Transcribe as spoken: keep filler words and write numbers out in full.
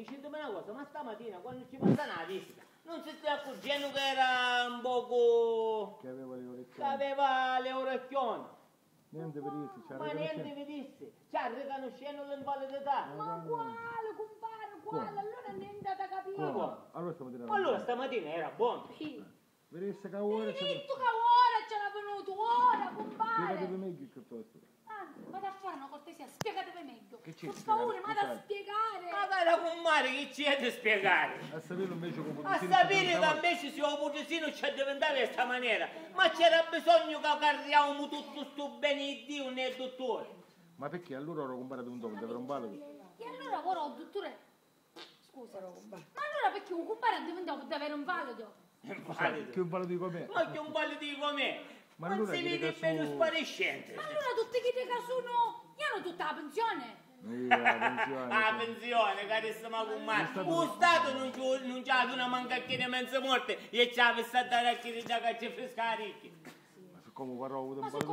Dicitimi na cosa, ma stamatina quannu ci passanu a visita, non si stai accorgennu che era un poco... Che aveva le orecchione. Che aveva le orecchione. Niente vedissi, ci ha... Ma niente vedissi, ci ha riconoscennu l'invalidità. Ma quale, cumpare, quale? Allora niente da capire. Allora stamatina era buono. Sì. Vedessi che ora c'è... Dittu ca ora c'era venutu, ora, cumpare! Spiegatevi meglio piuttosto. Anzi, vado a fare una cortesia, spiegatevi meglio. Che c'è? Sto scauri, ma da spiegare! Ma cara cumpare, chi ci è da spiegare? A sapere invece come... A sapere che invece se u putrisinu ci addivintava di sta maniera, ma c'era bisogno che carriavumu tutto sto bene di Dio nel dottore. Ma perché allora ora cumpare diventò davvero un valido? E allora ora il dottore Scusa, ma allora perché u cumpare addivintò davvero invalido? Invalido. Più invalido di com'è? Ma più invalido di com'è? Ma non si vede bene u spariscente. Ma allora tutti chiddi ca sunu, ianu tutta la pensione? Io la pensione. La pensione, carissima cummare. U Stato non ci, non ci la duna manco a chiddi menze morti e ci la avessi a dare a chiddi già ca ci frisca la ricchi. Ma siccome però ho avuto un po' di...